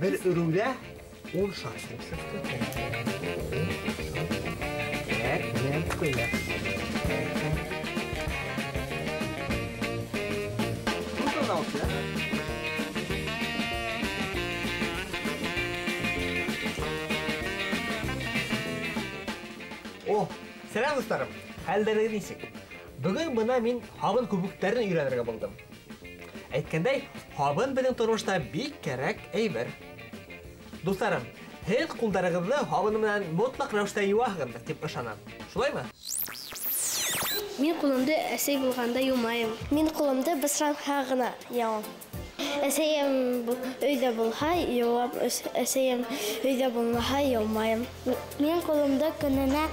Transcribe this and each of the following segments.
Бер өрөүҙә 10 шар килеп сыҡты. Так, менән ҡуя. О, сәләм дуҫтарым. Хәлдәрегеҙ нисек? Бөгөн бына мин һабын күбектәрен өйрәнергә булдым. Әйткәндәй, һабын беҙҙең тормошта бик кәрәк әйбер. Дуҫтарым, һеҙ ҡулдарығыҙҙы һабын менән мотлаҡ рәүештә йыуаһығыҙҙыр тип ышанам. Шулаймы? Мин ҡулымды әсәй булғанда йыумайым. Мин ҡулымды бысранһа ғына йыуам. Әсәйем өйҙә булһа йыуам, әсәйем өйҙә булмаһа йыумайым. Мин ҡулымды көнөнә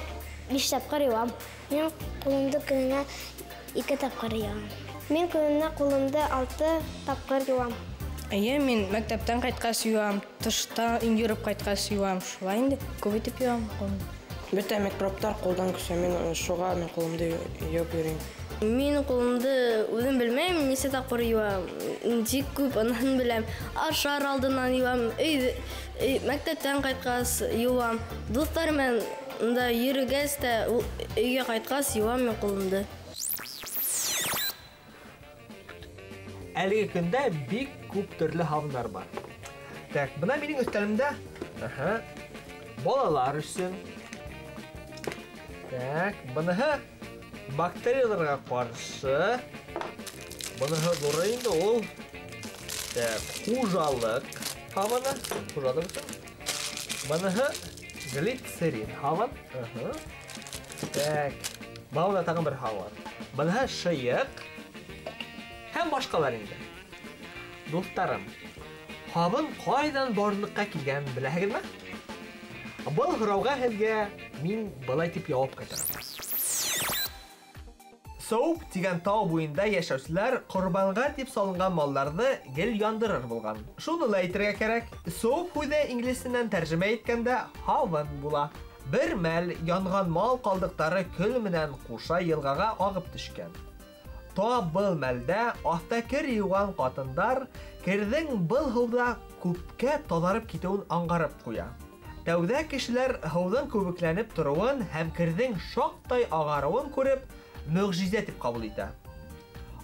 5 тапҡыр йыуам. Мин ҡулымды көнөнә 2 тапҡыр йыуам. Мин көнөнә ҡулымды 6 тапҡыр йыуам. Эйе, мин мәктәптән ҡайтҡас йыуам, тышта йөрөп ҡайтҡас йыуам. Шулай инде күп итеп йыуам ҡулымды. Бөтә микробтар ҡулдан күсә, мин шуға мин ҡулымды йыуып йөрөйөм. Мин ҡулымды үҙем белмәйем, нисә тапҡыр йыуам. Тик күп аныһын беләм. Ашар алдынан йыуам, мәктәптән ҡайтҡас йыуам. Дуҫтар менән унда йөрөгәс тә өйгә ҡайтҡас йыуам мин ҡулымды. Әлеге көндә бик күп төрлө һабындар бар. Так, бына минең өҫтәлемдә, балалар өсөн. Так, быныһы бактерияларға ҡаршы. Быныһы ҙур инде ул. Так, хужалыҡ һабыны, хужалыҡ өсөн. Быныһы глицерин һабын. Так, бында тағын бер һабын. Быныһы шыйыҡ. Һәм башҡалар инде. Дуҫтарым, һабын ҡайҙан барлыҡҡа килгәнен беләһегеҙме? Был һорауға һеҙгә мин былай тип яуап ҡайтарам. Соуп тигән тау буйында йәшәүселәр ҡорбанға тип салынған малдарҙы гел яндырыр булған. Шуны ла әйтергә кәрәк, соуп һүҙе инглиз теленән тәржемә иткәндә һабын була. Бер мәл янған мал ҡалдыҡтары көл менән ҡуша йылғаға ағып төшкән. Та был мәлдә аҫта кер йыуған ҡатындар керҙең был һыуҙа күпкә таҙарып китеүен аңғарып ҡуя. Тәүҙә кешеләр һыуҙың күбекләнеп тороуын һәм керҙең шаҡтай ағарыуын күреп, мөғжизә тип ҡабул итә.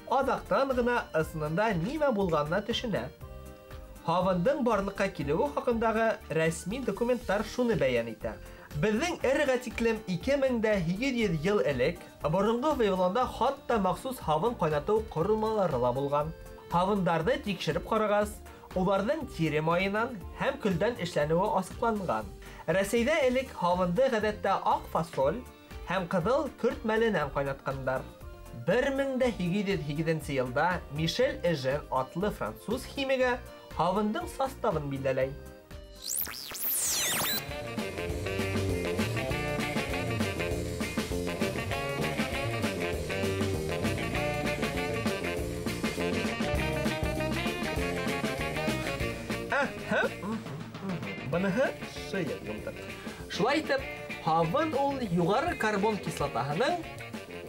Аҙаҡтан ғына ысынында нимә булғанына төшөнә. Һабындың барлыҡҡа килеүе хаҡындағы рәсми документтар шуны бәйән итә. Беҙҙең эрға тиклем 2800 йыл элек боронғо Вавилонда хатта махсус һабын ҡайнатыу ҡоролмалары ла булған. Һабындарҙы тикшереп ҡарағас, уларҙың тире майынан һәм көлдән эшләнеүе асыҡланған. Рәсәйҙә элек һабынды ғәҙәттә аҡ фасоль һәм ҡыҙыл көртмәленән ҡайнатҡандар. 1808 йылда Мишель Эжен атлы француз химигы һабындың составын билдәләй. Быныһы шыйыҡ булдыҡ. Шулай итеп, һабын ул юғары карбон кислотаһының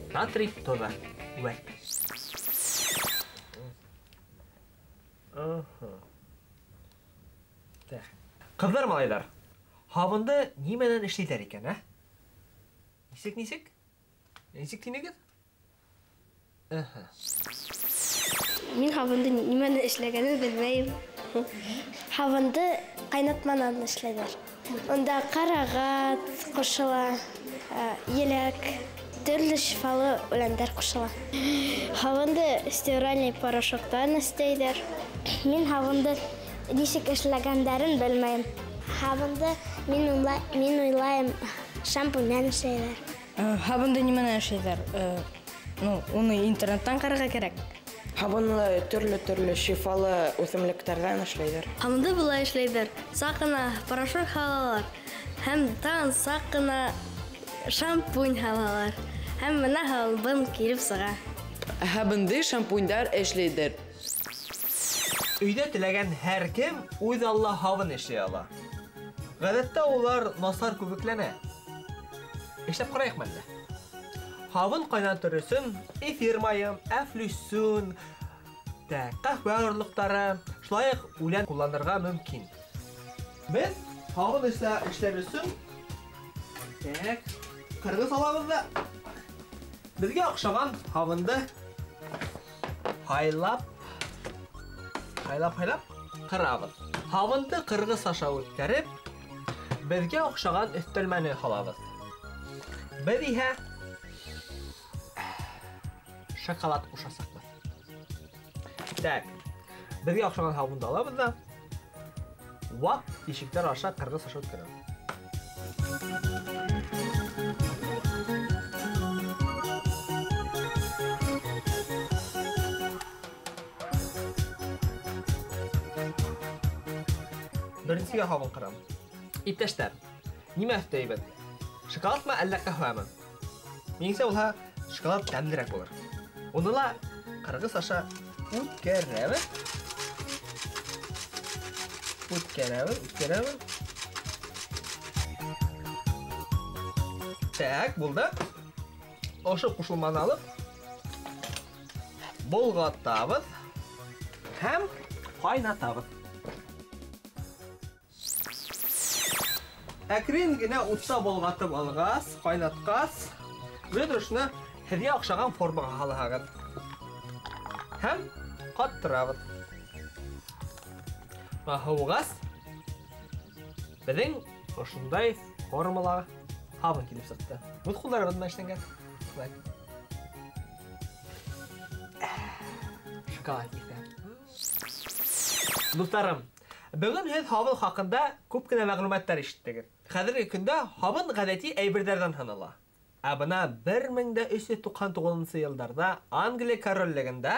натрий тоҙы. Вәт. Ҡыҙҙар, малайҙар, һабынды нимәнән эшләйҙәр икән, ә? Нисек, нисек? Нисек тинегеҙ? Мин һабынды нимәнән эшләгәнен белмәйем. Һабынды ҡайнатманан эшләйҙәр. Унда ҡарағат ҡушыла, еләк, төрлө шифалы үләндәр ҡушыла. Һабынды стиральный порошоктан эшләйҙәр. Мин һабынды нисек эшләгәндәрен белмәйем. Һабынды мин уйлайым, шампуньнән эшләйҙәр. Һабынды нимәнән эшләйҙәр? Ну, уны интернеттан ҡарарға кәрәк. Һабынлы төрлө-төрлө шифалы үҫемлектәрҙән эшләйҙәр. Һабынды былай эшләйҙәр. Саҡ ҡына порошок һалалар һәм тағын саҡ ҡына шампунь һалалар. Һәм бына һабын килеп сыға. Һабынды шампуньдар эшләйҙәр. Өйҙә теләгән һәр кем үҙ алла һабын эшләй ала. Ғәҙәттә улар насар күбекләнә. Эшләп ҡарайыҡмы әллә? Һабын ҡайнатыр өсөн эфир майы, әфлисун, ҡәһвә орлоҡтары, шулай уҡ үлән ҡулланырға мөмкин. Беҙ һабын эшләр өсөн так, ҡырғыс алабыҙ ҙа беҙгә оҡшаған һабынды һайлап ҡырабыҙ. Һабынды ҡырғыс аша үткәреп, беҙгә оҡшаған өҫтәлмәне һалабыҙ. Беҙ иһә шоколад ҡушасаҡбыҙ. Так, беҙгә оҡшаған һабынды алабыҙ ҙа ваҡ тишектәр аша ҡырғыс аша үткәрәбеҙ. Беренсегә һабын ҡырам. Иптәштәр, нимә өҫтәйбеҙ? Шоколадмы, әллә ҡәһвәме? Минеңсә булһа, шоколад тәмлерәк булыр. Уны ла ҡырғыс аша үткәрәбеҙ. Үткәрәбеҙ. Так, булды. Ошо ҡушылманы алып, болғатабыҙ һәм ҡайнатабыҙ. Әкрен генә утта болғатып алғас, ҡайнатҡас, беҙ ошоно һеҙгә оҡшаған формаға һалаһығыҙ. Һәм ҡаттырабыҙ. Һыуғас, беҙҙең ошондай формала һабын килеп сыҡты. Үҙ ҡулдарыбыҙ менән эшләнгән. Шоколад еҫе. Дуҫтарым, бөгөн һеҙ һабын хаҡында күп кенә мәғлүмәттәр ишеттегеҙ. Хәҙерге көндә һабын ғәҙәти әйберҙәрҙән һанала. Ә бына 1399 йылдарҙа Англия короллегендә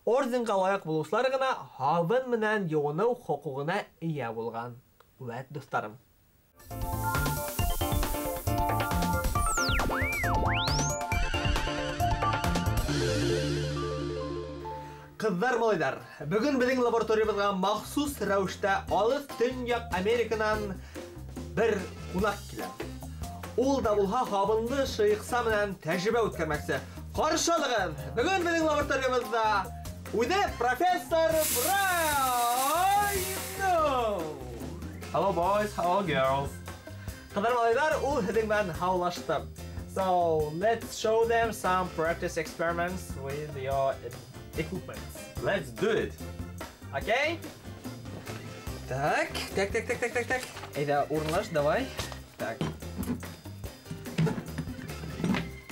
орденға лайыҡ булыусылар ғына һабын менән йыуыныу хоҡуғына эйә булған. Үәт, дуҫтарым. Ҡыҙҙар, малайҙар, бөгөн беҙҙең лабораториябыҙға махсус рәүештә алыҫ Төньяҡ Американан бер ҡунаҡ килә. Ул да булһа һабынлы шыйыҡса менән тәжрибә үткәрмәксе. Ҡаршы алығыҙ! Бөгөн беҙҙең лабораториябыҙҙа үҙе профессор Брайан! Hello boys, hello girls. Ҡыҙҙар, малайҙар, ул һеҙҙең менән һаулашты. So, let's show them some practice experiments with your equipment. Let's do it. Okay. Так. Әйҙә, урынлаш, давай. Так.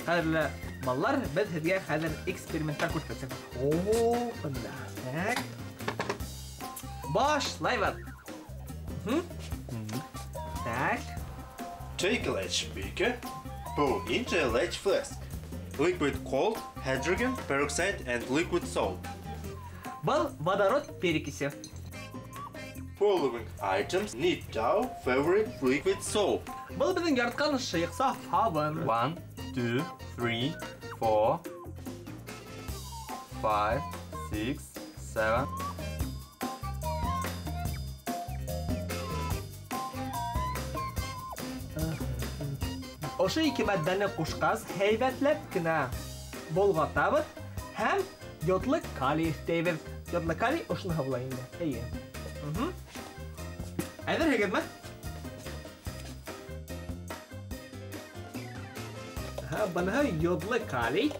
Ҡәҙерле балалар, беҙ һеҙгә хәҙер эксперименттар күрһәтәсәкбеҙ. О, бында. Так. Башлайбыҙ. Так. Take a large beaker, pour into a large flask. Liquid cold, hydrogen peroxide and liquid soap. Был водород перекиси. Following items need our favorite liquid soap. Был беҙҙең яратҡан шыйыҡса һабын. 1, 2, 3, 4, 5, 6, 7. Ошо ике матдәне ҡушҡас, һәйбәтләп кенә болғатабыҙ һәм йодлы калий өҫтәйбеҙ. Йодлы калий ошоноһо була инде. Эйе. Әҙерһегеҙме? Быныһы йодлы калий.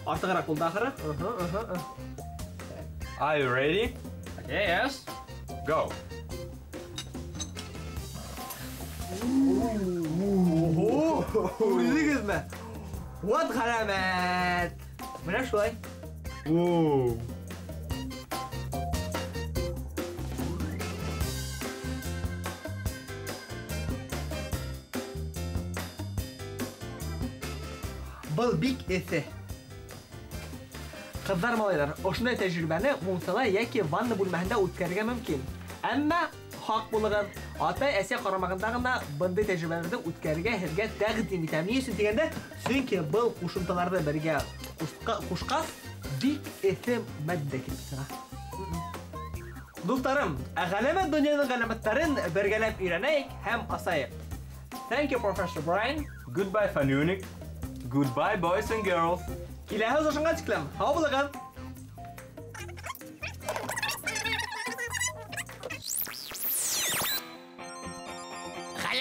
Артығыраҡ булды ахыры. Are you ready? Okay, yes. Go. Ого, күрҙегеҙме? Вот ғәләмәт! Менә шулай. Воу. Был бик эҫе. Ҡыҙҙар, малайҙар, ошондай тәжрибәне мунсала йәки ванна бүлмәһендә үткәрергә мөмкин. Әммә хаҡ булығыҙ, атай-әсә ҡарамағында ғына бындай тәжрибәләрҙе үткәрергә һеҙгә тәҡдим итәм. Ни өсөн тигәндә, сөнки был ҡушымталарҙы бергә ҡушҡас, бик эҫе матдә килеп сыға. Дуҫтарым, ғәләмәт донъяның ғәләмәттәрен бергәләп өйрәнәйек һәм асайыҡ. Thank you, Professor Brian. Goodbye, Fanunik. Goodbye, boys and girls. Киләһе осрашыуға тиклем, һау булығыҙ.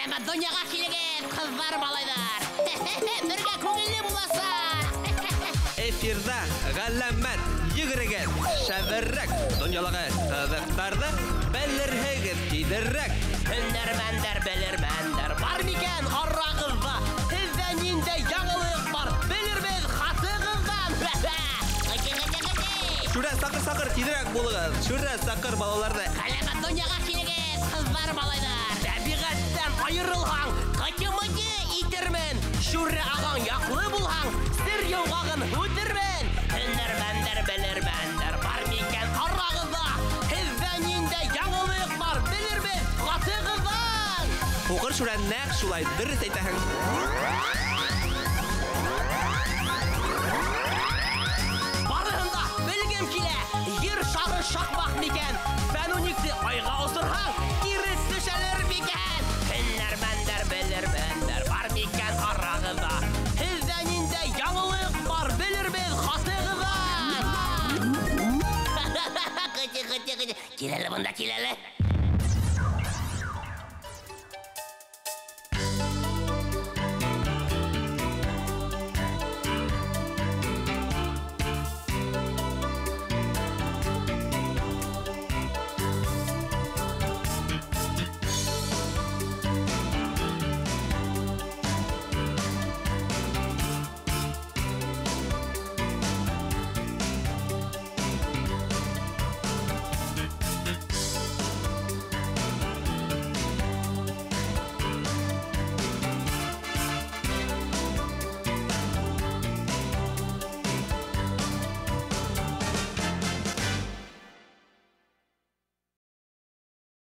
Ғәләмәт донъяға килегеҙ, ҡыҙҙар, малайҙар. Бергә күңелле буласаҡ. Эфирҙа ғәләмәт йүгерегеҙ, шәберәк донъялағы ҡыҙыҡтарҙы белерһегеҙ тиҙерәк. Һөнәрмәндәр, белермәндәр бар микән арағыҙҙа? Һеҙҙә ниндәй яңылыҡ бар? Белербеҙ хатығыҙҙан. Шүрә, саҡыр, саҡыр, тиҙерәк булығыҙ. Шүрә, саҡыр балаларҙы. Ғәләмәт донъяға килегеҙ, ҡыҙҙар, малайҙар. Тәбиғәттән айырылһаң, ҡытымыты итермен. Шүрә ағаң яҡлы булһаң, сер йомғағын һүтермен. Һөнәрмәндәр, белермәндәр бар микән арағыҙҙа? Һеҙҙә ниндәй яңылыҡ бар? Белербеҙ хатығыҙҙан. Һуҡыр шүрә нәҡ шулай дөрөҫ әйтәһең. Барыһын да белгем килә. Ер шары шаҡмаҡ микән? Фәнуникте айға осорһаң, кире төшәлер микән? Һөнәрмәндәр, белермәндәр бар микән арағыҙҙа? Һеҙҙә ниндәй яңылыҡ бар? Белербеҙ хатығыҙҙан. Ҡыты, ҡыты, ҡыты. Кил әле бында, кил әле.